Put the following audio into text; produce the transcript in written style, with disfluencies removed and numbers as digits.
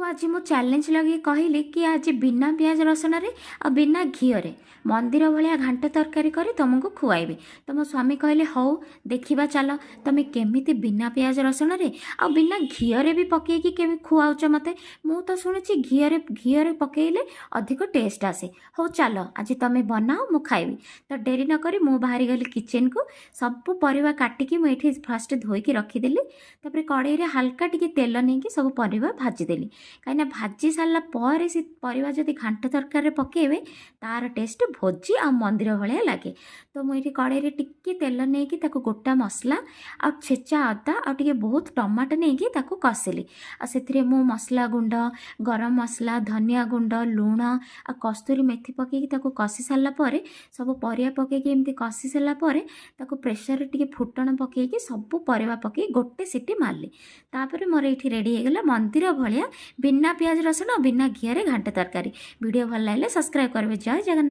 ଆଜି ମୁଁ ଚ୍ୟାଲେଞ୍ଜ ଲଗେଇ କହିଲି କି ଆଜି ବିନା ପିଆଜ ରସୁଣରେ ଆଉ ବିନା ଘିଅରେ ମନ୍ଦିର ଭଳିଆ ଘାଣ୍ଟ ତରକାରୀ କରି ତୁମକୁ ଖୁଆଇବି। ତ ମୋ ସ୍ୱାମୀ କହିଲେ, "ହଉ ଦେଖିବା, ଚାଲ, ତୁମେ କେମିତି ବିନା ପିଆଜ ରସୁଣରେ ଆଉ ବିନା ଘିଅରେ ବି ପକେଇକି କେମିତି ଖୁଆଉଛ ମୋତେ। ମୁଁ ତ ଶୁଣିଛି ଘିଅରେ ଘିଅରେ ପକେଇଲେ ଅଧିକ ଟେଷ୍ଟ ଆସେ। ହଉ ଚାଲ, ଆଜି ତୁମେ ବନାଅ, ମୁଁ ଖାଇବି।" ତ ଡେରି ନକରି ମୁଁ ବାହାରିଗଲି କିଚେନକୁ। ସବୁ ପରିବା କାଟିକି ମୁଁ ଏଇଠି ଫାଷ୍ଟ ଧୋଇକି ରଖିଦେଲି। ତାପରେ କଡ଼େଇରେ ହାଲକା ଟିକେ ତେଲ ନେଇକି ସବୁ ପରିବା ଭାଜିଦେଲି, କାହିଁକିନା ଭାଜି ସାରିଲା ପରେ ସେ ପରିବା ଯଦି ଘାଣ୍ଟ ତରକାରୀରେ ପକାଇବେ, ତାର ଟେଷ୍ଟ ଭୋଜି ଆଉ ମନ୍ଦିର ଭଳିଆ ଲାଗେ। ତ ମୁଁ ଏଇଠି କଡ଼େଇରେ ଟିକେ ତେଲ ନେଇକି ତାକୁ ଗୋଟା ମସଲା ଆଉ ଛେଚା ଅଦା ଆଉ ଟିକେ ବହୁତ ଟମାଟୋ ନେଇକି ତାକୁ କଷିଲି। ଆଉ ସେଥିରେ ମୁଁ ମସଲା ଗୁଣ୍ଡ, ଗରମ ମସଲା, ଧନିଆ ଗୁଣ୍ଡ, ଲୁଣ ଆଉ କସ୍ତୁରୀ ମେଥି ପକାଇକି ତାକୁ କଷି ସାରିଲା ପରେ, ସବୁ ପରିବା ପକାଇକି ଏମିତି କଷି ସାରିଲା ପରେ, ତାକୁ ପ୍ରେସରରେ ଟିକେ ଫୁଟଣ ପକାଇକି ସବୁ ପରିବା ପକାଇ ଗୋଟେ ସିଟି ମାରିଲି। ତାପରେ ମୋର ଏଇଠି ରେଡ଼ି ହେଇଗଲା ମନ୍ଦିର ଭଳିଆ ବିନା ପିଆଜ ରସୁଣ ଆଉ ବିନା ଘିଅରେ ଘାଣ୍ଟ ତରକାରୀ। ଭିଡ଼ିଓ ଭଲ ଲାଗିଲେ ସବସ୍କ୍ରାଇବ୍ କରିବେ। ଜୟ ଜଗନ୍ନାଥ।